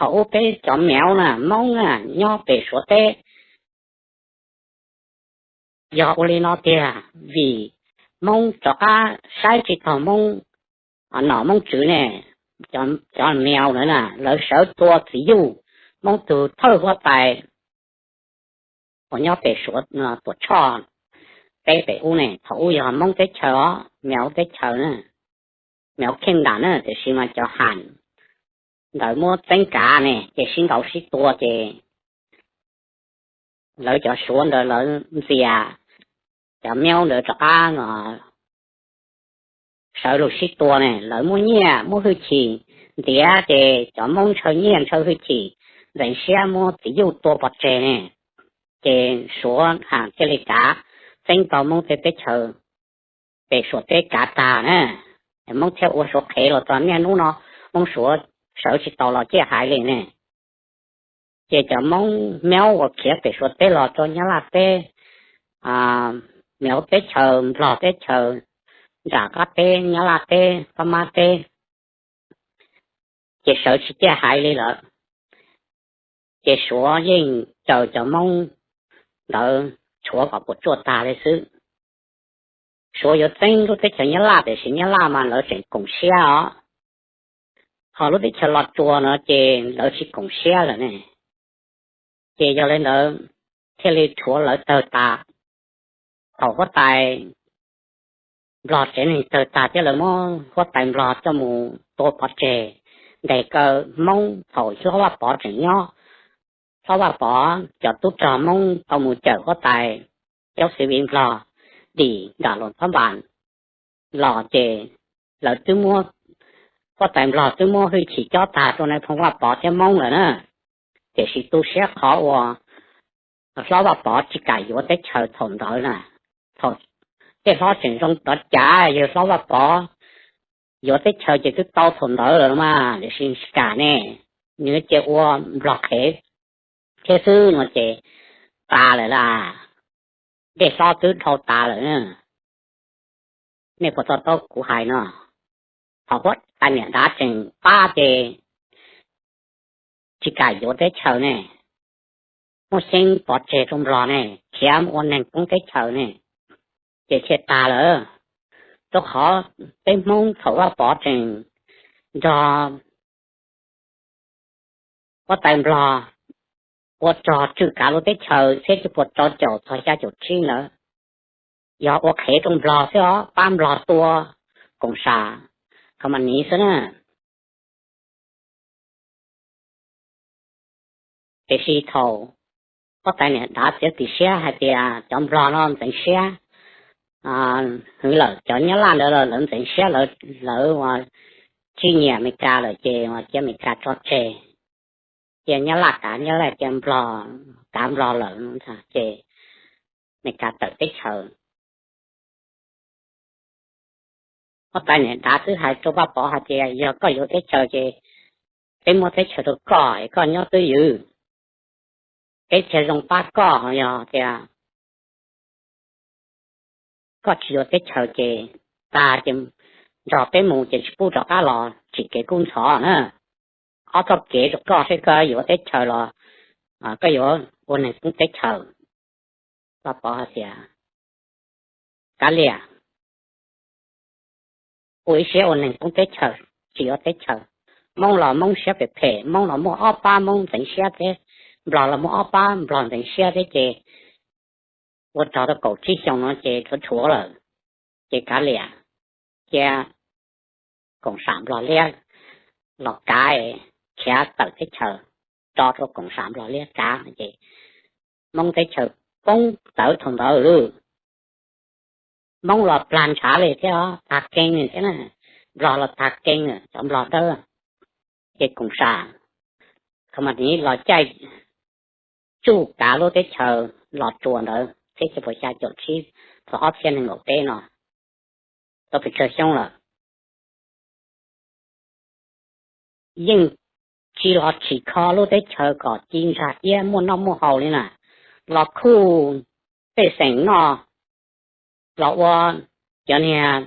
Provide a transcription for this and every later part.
Thaum ub peb cov Mev na, Moob na, nyob pem Suav teb yog ua li no tiag, vim Moob rov qab saib tsis taus Moob nom Moob tswv ne, cov Mev ntawd na, lawv sawv tua txiv yuj Moob tug thawj huab tais uas nyob pem Suav Tuam Tshoj teb pem ub ne. Thaum ub yog Moob teb chaws os, Mev teb chaws na, Mev kheej nram na, tiam sis mas cov Ham ntawd muab txeeb kav ne, ces sib ntaus sib tua ces lawv cov Suav ntawd lawv ntxias cov Mev ntawd rov qab sawv lug sib tua ne, lawv muaj nyiaj muaj hwj chim ntiav, ces cov Moob ntshaw nyiaj ntshaw hwj chim, ntxeev siab muab txiv yuj tua pov tseg ne. Ces Suav Ham thiaj li kav txeeb tau Moob tej teb chaws pem Suav teb kav tag na, Moob thiaj ua Suav qhev los txog niaj hnub no, Moob Suav sawv tsis tau los ciaj haiv li ne. Ces cov Moob Mev uas khiav pem Suav teb los rau Nyab Laj teb, Mev teb chaws, Nplog teb chaws, nram qab teb, Nyab Laj teb, Pab Mab teb, ces sawv tsis ciaj haiv li lawm. Ces Suav yeej raws cov Moob ntawd tshuav kom puas tsuaj tag li xwb. Suav yuav txeeb lub teb chaws Nyab Laj, tiam sis Nyab Laj mas lawv tseem koom siab os. Ho lub teb chaws Los Tsuas no ces lawv tsis koom siab lawm ne. Ces yog li ntawd thiaj li rhuav lawv tawg tas. Thaum huab tais Nplog tsev neeg tawg tag thiab lawv muab huab tais Nplog coj mus tua pov tseg, ntes kaw Hmoob thaum Hlob Vaj Pov tseem nyob. Hlob Vaj Pov cov tub rog Hmoob tau mus cawm huab tais Cauv Xiv Viv Nplog dim nram Luam Thab Npas los ces lawv twb muab, huab tais Nplog twb muab hwj chim cob tag rau nais phoo Vaj Pov thiab Hmoob lawm na. Tiam sis tu siab qhov uas Hlob Vaj Pov tsis kam yuav teb chaws thaum ntawd na. Thaum tej hlob tseem zoo rov cav, yog Hlob Vaj Pov yuav teb chaws ces twb tau thaum ntawd lawm mas, tiam sis tsis kam ne, nws cia ua Nplog qhev thiab xwb no ces tas lawm las. Dej hlob twb dhau tas lawm. Nej puas to taub kuv hais no? Thaum huab tais niam dav tseem pab ces tsis kam yuav teb chaws ne, muaj xeeb pov tseg rau Nplog ne, khiav ua neeg poob teb chaws ne, ces thiaj tag lawm. Rau qhov peb Hmoob thaum Vaj Pov tseem nrog huab tais Nplog ua rog tswj kav lub teb chaws txhiab tsis puas rau caum txog xya caum tsib ntawd, yog ua qhev rau Nplog xwb os, pab Nplog tua koom sam kho mas niv xwb na. Tiam sis thaum huab tais niam dav txiav txim siab hais tias cov Nplog no ntxeev siab hwv lawm, cov Nyab Laj ntawd lawv ntxeev siab, lawv ua tsis nyiam Amelikas lawm ces cia Amelikas tso tseg, cia Nyab Laj kav Nyab Laj, cia Nplog kav Nplog lawm ces Amelikas tawm teb chaws. Huab tais niam dav twb hais rau Vaj Pov hais tias yog koj yuav teb chaws ces peb muab teb chaws rau koj es koj nyob twj ywm, peb thiaj zoo pab koj. Yog tias koj tsis yuav teb chaws ces tag ces nrog peb mus ces tsis pub rov qab los tsim kev kub ntxhov na. Ob txoj kev rau koj, seb koj yuav teb chaws los koj yuav ua neeg poob teb chaws. Vaj Pov hais tias kav liam, ua ib siab ua neeg poob teb chaws, tsis yuav teb chaws. Hmoob los Hmoob siab phem phem, Hmoob los muaj ob pab Hmoob ntxeev siab thiab, Nplog los muaj ob pab Nplog ntxeev siab thiab ces ua rog tau kaum tsib xyoos no ces tshuav tshuav lawm, ces kav liam, cia koom sam Nplog liab los kav, khiav tawm teb chaws, tso rau koom sam Nplog liab kav no ces Hmoob teb chaws poob tawv thaum ntawd lawm. Hmoob los plag ntshav li thiab, tag keeb li thiab na, Nplog los tag keeb, cov Nplog dawb, ces koom sam kho mas niv los caij tsuj kav lub teb chaws Los Tsuas ntawd txhiab xya puas xya caum tsib txog ob txhiab nees nkaum peb no, tau pes tsawg xyoo lawm. Yeej tsis los tsim kho lub teb chaws kom ci ntsag iab muaj noj muaj haus li na, los khuj pej xeem noj, los ua cov niag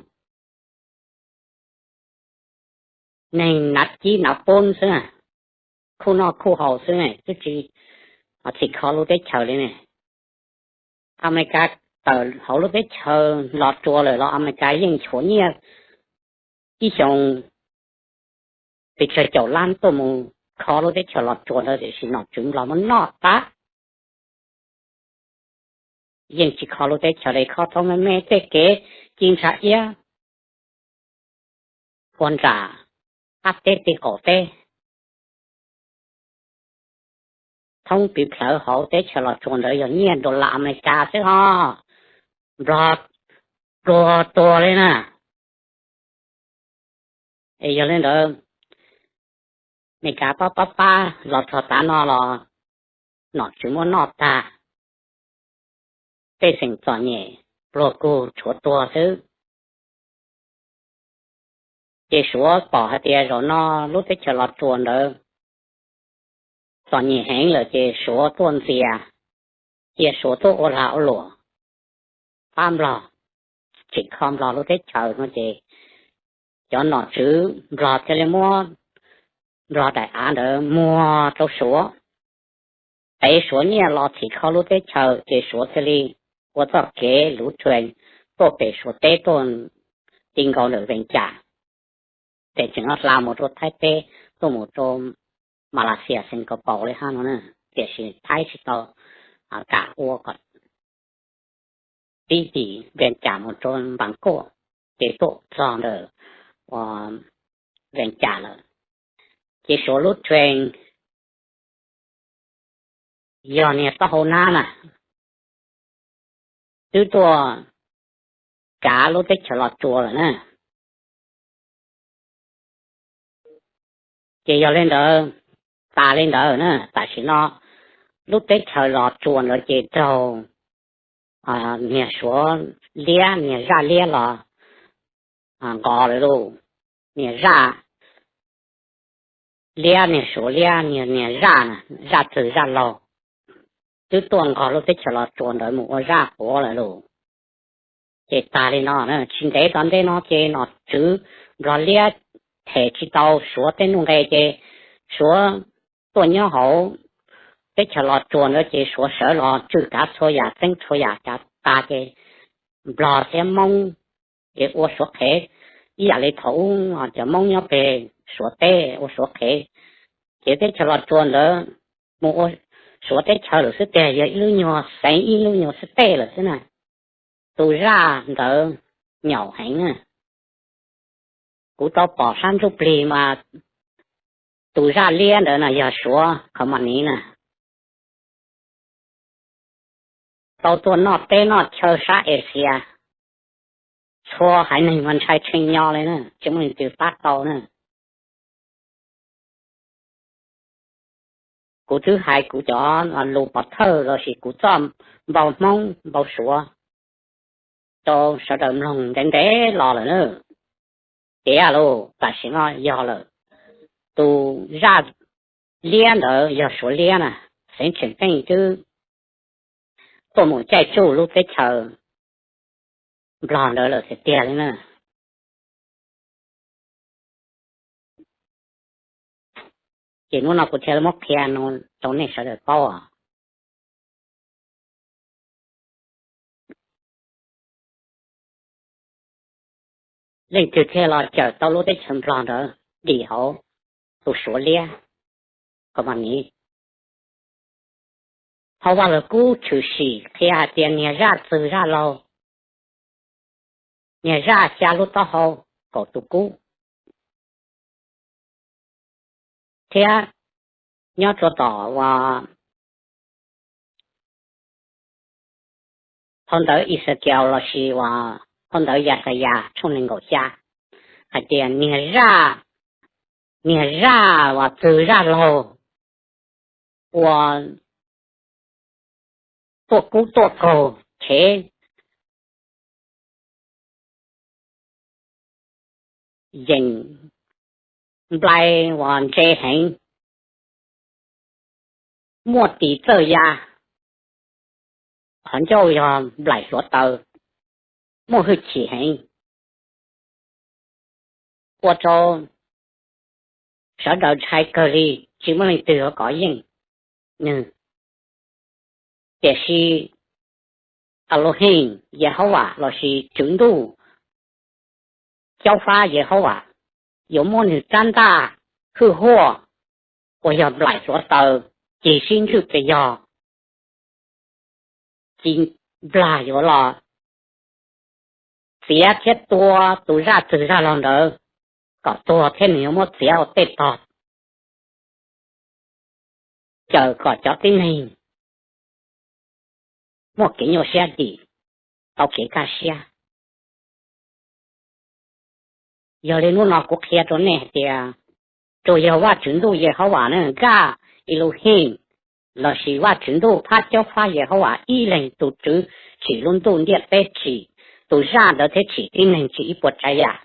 neeg nav cib nav poob xwb, khuj noj khuj haus xwb ne, twb tsis txhim kho lub teb chaws li ne. Amelikas tawm hauv lub teb chaws Los Tsuas lawm los Amelikas yeej tshuav nyiaj ib xyoos pes tsawg caum lab tuaj mus kho lub teb chaws Los Tsuas ntawd, tiam sis nom tswv Nplog muab noj tag. Yeej tsis kho lub teb chaws li, kho tau me me tej kev ci ntsha iab ua nram qab teb ti qaum teb, thoob pis plhawv hauv teb chaws Los Tsuas ntawd yog nyiaj dollar Amelikas xwb ho, Nplog pluag tuag li na. Es yog li ntawd, Amelikas pab pab pab los txog tav no los nom tswv muab noj tag, pej xeem txom nyem pluag kug tshuav tuag xwb. Ces Suav pom hais tias zaum no lub teb chaws Los Tsuas ntawd txom nyem heev lawm ces Suav tuaj ntxias, cia Suav tuaj ua lag ua luam pab Nplog, tsim kho Nplog lub teb chaws no ces cov nom tswv Nplog thiaj li muab Nplog daim av ntawd muag rau Suav, tev Suav nyiaj los txhim kho lub teb chaws ces Suav thiaj li ua txoj kev luv tshee tuaj pem Suav teb tuaj ti nkaus ntawm Vees Cas, ces tseem hla mus rau Thaib teb, tuaj mus rau Malaysia, Singapore li hab no na. Tiam sis Thaib tsis tau kam ua kom tib tim Vees Cas mus rau Npas Kuaj, ces tuaj txog ntawm Vees Cas lawm, ces Suav lub tshee yog niag taub hau nab na, twb tuaj kav lub teb chaws Los Tsuas lawm na. Ces yog li ntawd, tas li ntawd na, tam sim no lub teb chaws Los Tsuas ntawd ces raug niag Suav liab niag zaj liab los nqos lawm lauj. Niag zaj liab niag Suav liab niag, niag zaj na, zaj txwg zaj laug, twb tuaj nqos lub teb chaws Los Tsuas ntawd mus ua zaj quav lawm lauj. Ces tas li no, tsis ntev tom ntej no ces nom tswv Nplog liab them tsis tau Suav tej nuj nqes ces Suav tuaj nyob hauv teb chaws Los Tsuas ntawd ces Suav sawv los tswj kav txhua yam, txeeb txhua yam tas ces Nplog thiab Hmoob ces ua Suav qhev ib yam li thaum ub cov Hmoob nyob pem Suav teb ua Suav qhev. Ces teb chaws Los Tsuas ntawd mus ua Suav teb chaws lawm xwb tiag, yog ib lub nyuag xeev ib lub nyuag xwb tej lawm xwb na. Tus zaj ntawd nyaum heev na. Kuv tau pom sab ntsuj plig mas tus zaj liab ntawd na yog Suav kho mas niv na, tau tuaj noj teb noj chaw sab Asia, txhua haiv neeg mas ntshai tshee nyo li na, tsis muaj leej twg pab tau na. Kuv twb hais kuv cov lus pov thawj los sis kuv txoj npau Hmoob npau Suav rau sawv daws mloog ntev ntev los lawm na. Tiav lauj, tam sim no yog lawm. Tus zaj liab ntawd yog Suav liab na, xeev Tsheem Pheej twb tuaj mus caij tsuj lub teb chaws Nplog ntawd lawm tiag tiag li na. Ces hnub no kuv thiaj muab qhia no rau nej sawv daws paub. Leej twg thiaj los cawm tau lub teb chaws Nplog ntawd dim hauv tus Suav liab ko mas niv? Hauv Vaj Lug Kub tshwm sim qhia hais tias niag zaj txwg zaj laug, niag zaj xya lub taub hau kaum tus kub, thiab nyob rua tom uas phau ntawv Ixayees lossis uas phau ntawv Yaxayas tshooj nees nkaum xya hais tias niag zaj, niag zaj uas txwg zaj laug uas tuaj kub tuaj kaug chev yeem nplai uas ntse heev, muaj tis txawj ya, qhov ncauj yog nplaim hluav taws, muaj hwj chim heev, ua rau sawv daws ntshai kawg li. tsis muaj leej twg yuav kov yeej nws. Tiam sis Alohim Yehauvas lossis Tswv Ntuj Caub Fab Yehauvas yuav muab nws rab ntaj hwj huaj uas yog nplaim hluav taws cig sib ntswj pes yog ci nplag yuav los txiav thiab tua tus zaj twg zaj los ntawd kom tuag thiab nws yuav muab txiav ua tej tog cawm kom cov tib neeg muaj kev nyuaj siab dim, tau kev kaj siab. Yog li hnub no kuv qhia rau nej hais tias tsuas yog Vajtswv Ntuj Yehauvas na, Nkaj Illuhim, lossis Vajtswv Ntuj Phab Caub Fab Yehauvas ib leeg, tus Tswv tsim lub ntuj ntiaj teb, tsim tus zaj ntawd thiab tsim tib neeg, tsim ib puas tsav yam,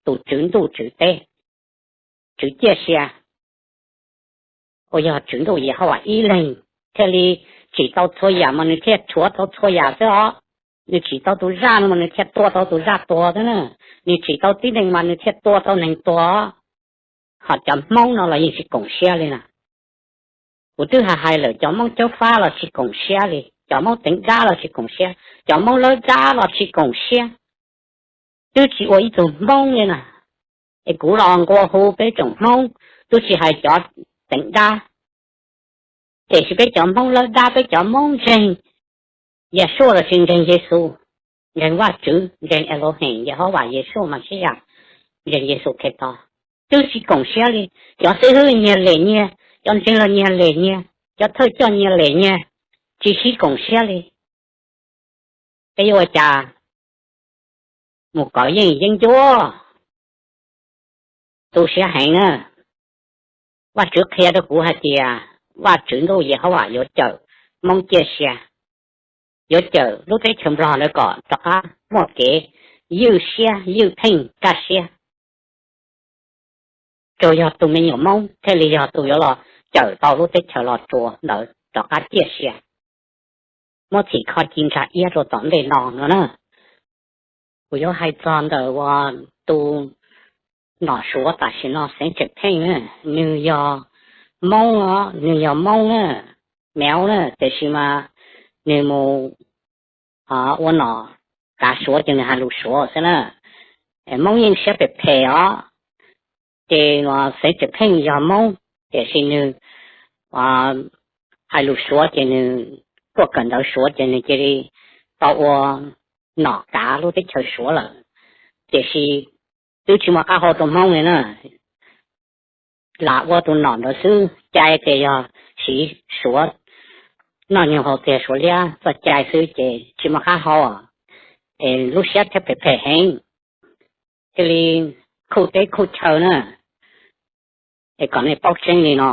tus Tswv ntuj tswv teb, tswv ciaj sia uas yog Tswv Ntuj Yehauvas ib leeg thiaj li tsim tau txhua yam mas nws thiaj rhuav tau txhua yam xwb os. Nws tsim tau tus zaj no mas nws thiaj tua tau tus zaj tuag xwb na. Nws tsim tau tib neeg mas nws thiaj tua tau neeg tuag. Ho cov Hmoob no los yeej tsis koom siab li na. Kuv twb hais hais lawm, cov Hmoob Caub Fab los tsis koom siab li, cov Hmoob Teev Dab los tsis koom siab, cov Hmoob Lawb Dab los tsis koom siab. Twb tsis ua ib tug Hmoob li na. Es kuv los nqua hu peb tsoom Hmoob, twb tsis hais cov Teev Dab, tiam sis peb cov Hmoob Lawb Dab, peb cov Hmoob ntseeg Yeshua los sis ntseeg Yexus, ntseeg Vajtswv, ntseeg Elohim, Yehauvas, Yeshua Mashiach, ntseeg Yexus Khetos, twb tsis koom siab li. Cov xib hwb nyiag lem nyiag, cov ntseeg los nyiag lem nyiag, cov thawj coj nyiag lem nyiag, tsis sib koom siab li. Peb yuav ua cas mus kov yeej yeeb ncuab? Tu siab heev na. Vajtswv qhia rau kuv hais tias Vajtswv Ntuj Yehauvas yuav cawm Hmoob ciaj sia, yuav cawm lub teb chaws Nplog ntawd kom rov qab muaj kev ywj siab ywj pheej kaj siab. Tsuas yog tus me nyuam Hmoob thiaj li yog tus yuav los cawm tau lub teb chaws Los Tsuas ntawd rov qab ciaj sia, muab txhim kho ci ntsa iab rau tom ntej no no na. Kuv yuav hais txog ntawm uas tus nom Suav tam sim no xeev Tseem Pheej, nws yog Hmoob os, nws yog Hmoob na, Mev na, tiam sis mas nws mus ua nom kav Suav ces nws hais lus Suav xwb na. Hmoob yeej siab phem phem os. Ces xeev Tseem Pheej yog Hmoob tiam sis nws hais lus Suav ces nws tuaj kawm ntawv Suav ces nws cia li tau ua nom kav lub teb chaws Suav lawm. Tiam sis twb tsis muaj qab hau rau Hmoob li na, lam ua tus nom ntawd xwb, cai ces yog siv Suav noj nyuag haus tiag, Suav liab txoj cai xwb ces tsis muaj qab hau, es lub siab thiaj phem phem heev, thiaj li khuj teb khuj chaw na. Es kom nej paub tseeb li no,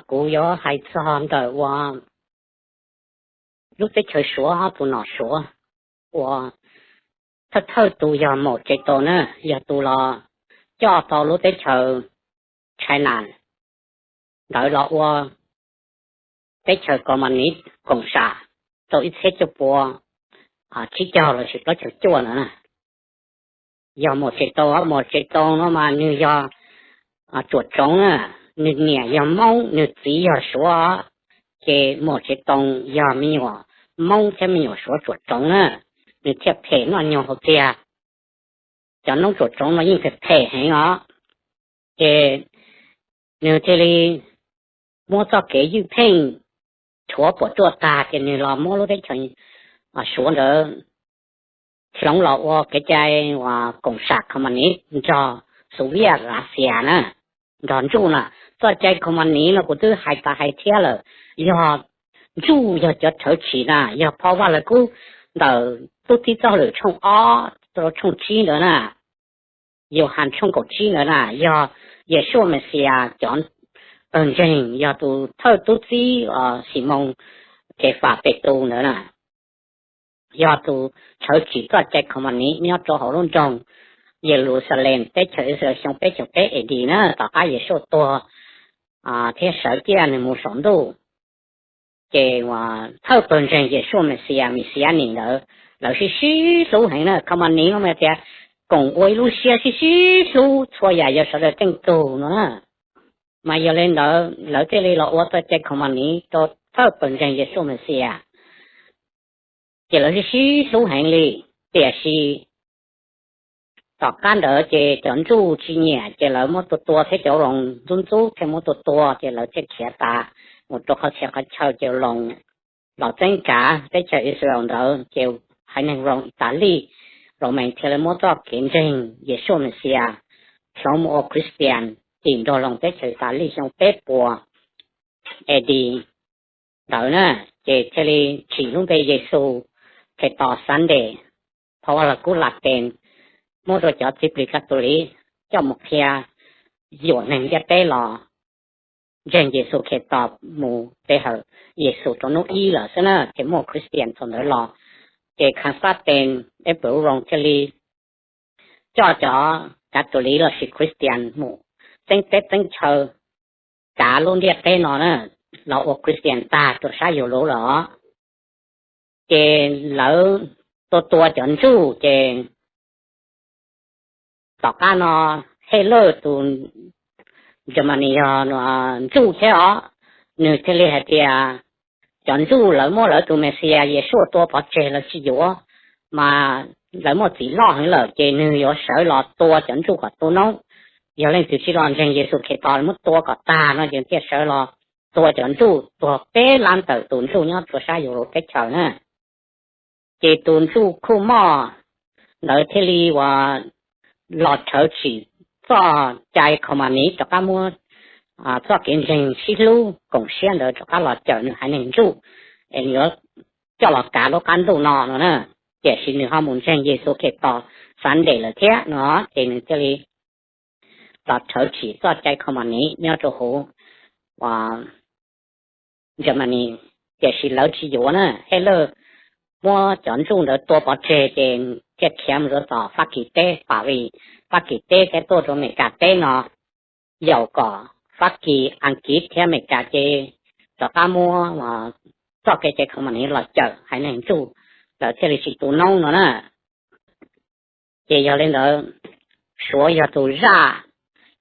kuv yuav hais txog ntawm uas lub teb chaws Suav, tus nom Suav uas thawj thawj tus yog Maum Tsev Taus na, yog tus los coj tau lub teb chaws China ntawd los ua teb chaws Koos Mas Nis Koom Sam rau ib txhiab cuaj pua tsib caug los sis plaub caug cuaj ntawd na. Yog Maum Tsev Taus, Maum Tsev Taus no mas nws yog Tsuam Tsoov na, nws niam yog Hmoob, nws txiv yog Suav, ces Maum Tsev Taus yog me nyuam Hmoob thiab me nyuam Suav Tsuam Tsoov na, nws thiaj phem noj nyuag haus tiag. Cov noob Tsuam Tsoov no yeej phem phem heev os. Ces nws thiaj li muab txoj kev ywj pheej rhuav puas tsuaj tag ces nws los muab lub teb chaws Suav ntawd hloov los ua kev cai uas Koom Sam Koos Mas Nis nrog Xus Viaj Lav Xias na, nrog Ntsuj na. Txoj cai Koos Mas Nis no kuv twb hais tas hais thiab lawm, yog Ntsuj yog cov rhawv tsim na, yog phau Vaj Lawv Kub ntawm Tub Txib Txoj Hauj Lwm tshooj ob rau tshooj tsib ntawd na, Yauhas tshooj kaum tsib ntawd na, yog Yeshua Mexiyas cov pawg ntseeg, yog tus thawj tub txib Ximoos Kefas Petus ntawd na, yog tus rhawv tsim txoj cai Koos Mas Nis nyob rau hauv lub nroog Yeluxalees teb chaws Israel xyoo peb caug peb A D na, tom qab Yeshua tuag thiab sawv kiag nws mus saum ntuj. Ces uas thawj pawg ntseeg Yeshua Mexiyas, Mexiyas nim ntawd lawv sib sib hlub heev na. Koos Mas Nis no mas tias koom ua ib lub siab sib sib hlub txhua yam yog sawv daws tej tug no na. Mas yog li ntawd lawv thiaj li los ua txoj cai khoom mas niv rau thawj pawg ntseeg Yexus Mexiyas, ces lawv sib sib hlub heev li. Tiam sis tom qab ntawd ces cov ntsuj tsis nyiam ces lawv muab tua tua thiab cov roos ntxub ntxub thiaj muab tua tua ces lawv thiaj khiav tas mus rau qhov txhia qhov chaw ces roos los txeeb kav teb chaws Israel ntawd ces haiv neeg roos Italij, Roman thiaj li muab txoj kev ntseeg Yexus Mexiyas hloov mus ua Christian tim nrog roos teb chaws Italij xyoo peb puas A D ntawd na, ces thiaj li tsim lub npe Yexus Khetos Sunday, phau Vaj Lug Kub Latees, muab rau cov txiv plig Catholic coj mus qhia yuam neeg ntiaj teb los ntseeg Yexus Khetos mus pe hawm Yexus rau hnub ib lawm xwb na, ces muaj Christian thaum ntawd los. Ces Constantine Emperor thiaj li coj cov Catholic lossis Christian mus txeeb teb txeeb chaw kav lub ntiaj teb no na, los ua Christian tag rau sab Europe lawm. Ces lawv tua tua cov ntsuj ces tom qab no Hitler tus Germany yog ntsuj thiab os, nws thiaj li hais tias cov ntsuj lawv muab lawv tus Mexiyas Yexus tua pov tseg lawv tsis yuav, mas lawv muaj txim loj heev lawm ces nws yuav sawv los tua cov ntsuj kom tu noob. Yog leej twg tsis los ntseeg Yexus Khetos muab tua kom tag no ces thiaj sawv los tua cov ntsuj, tuag peb lab ntawm tus ntsuj nyob rau sab Europe teb chaws na. Ces tus ntsuj khuj moj ntawd thiaj li uas los rhawv tsim txoj cai khoom mas niv rov qab muab txoj kev ntseeg sib hlub koom siab ntawd rov qab los cawm nws haiv neeg ntsuj es nws yuav coj los kav lub qab ntuj no no na. Tiam sis nws ho mus ntseeg Yexus Khetos Sunday lawm thiab no, ces nws thiaj li los rhawv tsim txoj cai khoom mas niv nyob rau hauv Germany. Tiam sis lawv tsis yuav na, Hitler muab cov ntsuj ntawd tua pov tseg ces thiaj khiav mus rau tom Fab Kis teb, pam vim Fab Kis teb thiaj tuaj rau Amelikas teb no, yaum kom Fab Kis, Askiv thiab Amelikas ces rov qab muab txoj kev cai khoom mas niv los cawm haiv neeg ntsuj, lawv thiaj li tsis tu noob no na. Ces yog li ntawd, Suav yog tus zaj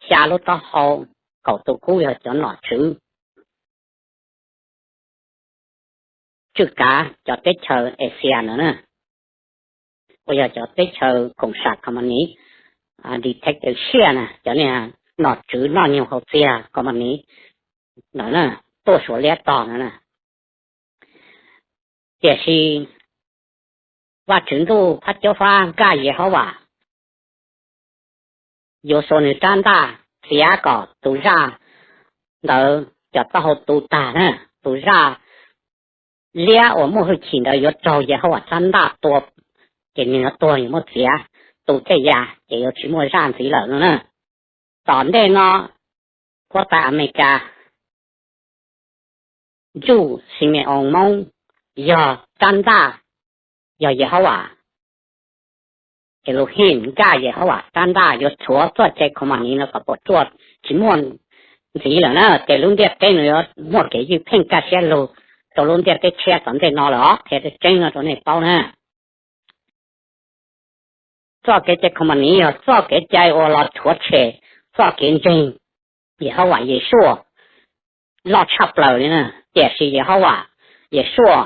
xya lub taub hau, kaum tus kub yog cov nom tswv tswj kav cov teb chaws Asia ntawd na, uas yog cov teb chaws koom sam khoom mas niv, dictatorship na, cov nom tswv noj nyoog haus txiag khoom mas niv ntawd na, tuaj Suav liab tog ntawd na. Tiam sis Vajtswv ntuj phab caub fab nkaj Yehauvas, yuav xuas nws rab ntaj txiav kom tus zaj ntawd cov taub hau tu tag na, tus zaj liab uas muaj hwj chim ntawd yuav raug Yehauvas rab ntaj tua, ces nws yuav tuag yuav muab txiav, tu tej ya ces yuav tsis muaj zaj ntxiv lawm no na. Tom ntej no, huab tais Amelikas ntsuj Xime-oos Moob yog rab ntaj, yog Yehauvas Elohim nkaj, Yehauvas rab ntaj yuav rhuav txoj cai khoom mas niv no kom puas tsuaj tsis muaj ntxiv lawm na, ces lub ntiaj teb no yuav muaj kev ywj pheej kaj siab lug rau lub ntiaj teb tshiab tom ntej no lawm os, qhia tseeb tseeb no rau nej paub na. Txoj kev cai khoom mas niv yog txoj kev cai uas los rhuav tshem txoj kev ntseeg Yehauvas Yeshua loj tshaj plaws li na. Tiam sis Yehauvas Yeshua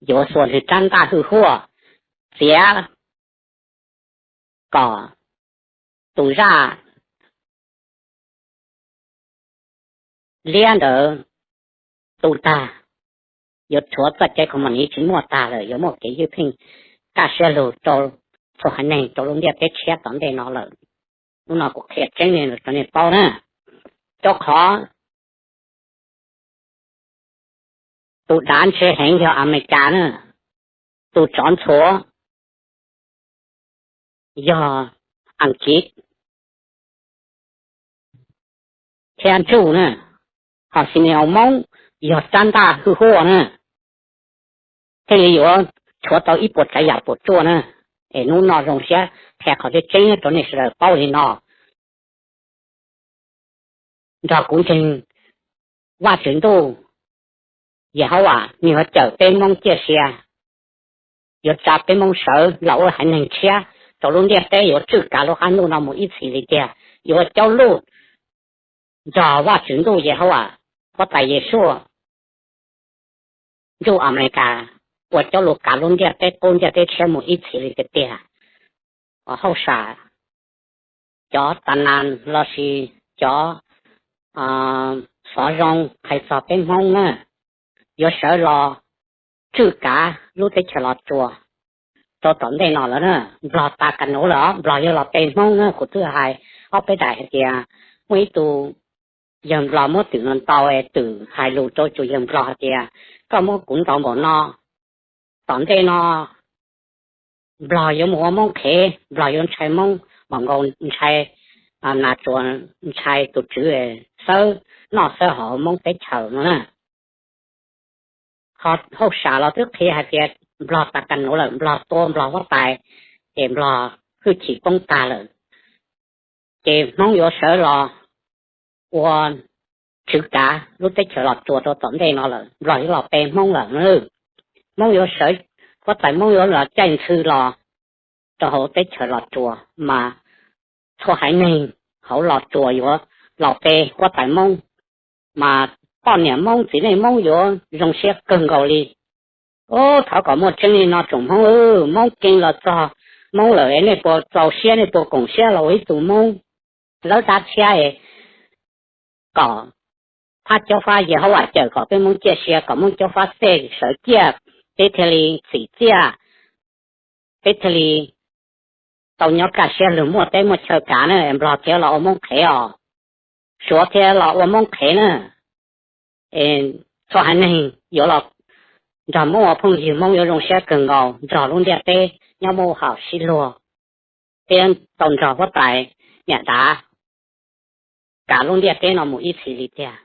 yuav xuas nws rab ntaj hwj huaj txiav kom tus zaj liab ntawd tu tag, yuav rhuav txoj cai khoom mas niv tsis muaj tag lawm, yuav muaj kev ywj pheej kaj siab lug rau txhua haiv neeg rau lub ntiaj teb tshiab tom ntej no lawm. Lub no kuv qhia tseeb li rau nej paub na, rau qhov tus dav ntshe heev yog Amelikas na, tus tsov ntxhuav yog Askiv thiab ntsuj na, ho Xime-oos Moob yog rab ntaj hwj huaj na, thiaj li yuav rhuav tau ib puas tsav yam puas tsuaj na. Es hnub no zoo siab qhia qhov tseeb tseeb rau nej sawv daws paub li no. Nrog kuv ntseeg Vajtswv ntuj, Yehauvas nws yuav cawm peb Moob ciaj sia, yuav tsa peb Moob sawv los ua haiv neeg tshiab rau lub ntiaj teb, yuav tswj kav lub qab ntuj no mus ib txhis li tiag. Yuav ua cauj lug nrog Vajtswv ntuj Yehauvas, Huab Tais Yesuas ntuj Amelikas, ua cauj lug kav lub ntiaj teb qub ntiaj teb tshiab mus ib txhis li tiag tiag. Hauj sam, cov tas nas lossis cov xov zoo hais txog peb Hmoob na, yuav sawv los tswj kav lub teb chaws Los Tsuas rau tom ntej no lawm na. Nplog tas kas nuv lawm, Nplog yuav los pe Hmoob na. Kuv twb hais ob peb daim hais tias muaj ib tug yawg Nplog muab twm no ntaus es twm hais lus rau tus yawg Nplog hais tias, koj muab kuv ntaus npaum no, tom ntej no Nplog yuav mus ua Hmoob qhev, Nplog yuav ntshai Hmoob, mam nkaus ntshai nas tsuas, ntshai tus tswv, xawb noj xawb haus Hmoob teb chaws no na. Ho hauj sam los twb qhia hais tias Nplog tas kas nuv lawm, Nplog tua Nplog huab tais, ces Nplog hwj chim poob tag lawm. Ces Hmoob yuav sawv los ua tswj kav lub teb chaws Los Tsuas rau tom ntej no lawm, Nplog yuav los pe Hmoob lawm. Hmoob yuav sawv, huab tais Hmoob yuav los caij ntxhw los rau hauv teb chaws Los Tsuas, mas txhua haiv neeg hauv Los Tsuas yuav los pe huab tais Hmoob, mas poj niam Hmoob txiv neej Hmoob yuav zoo siab kawg nkaus li. Ub, thov kom muaj tseeb li no tsoom Hmoob, Hmoob keej los txog Hmoob lawm es nej puas txaus siab, nej puas koom siab los ua ib tug Hmoob? Lawv dab tshiab es kom thab caub fab Yehauvas cawm kom peb Hmoob ciaj sia, kom Hmoob caub fab xej sawv ciaj, peb thiaj li txim txiaj, peb thiaj li tau nyob kaj siab lug muaj teb muaj chaw kav na. Nplog thiaj los ua Hmoob qhev os, Suav thiaj los ua Hmoob qhev na. Txhua haiv neeg yuav los nrog Hmoob ua phooj ywg, Hmoob yuav zoo siab kawg nkaus, nrog lub ntiaj teb nyob muaj hauj sam sib luag, thiab tau nrog huab tais niam dav kav lub ntiaj teb no mus ib txhis li tiag.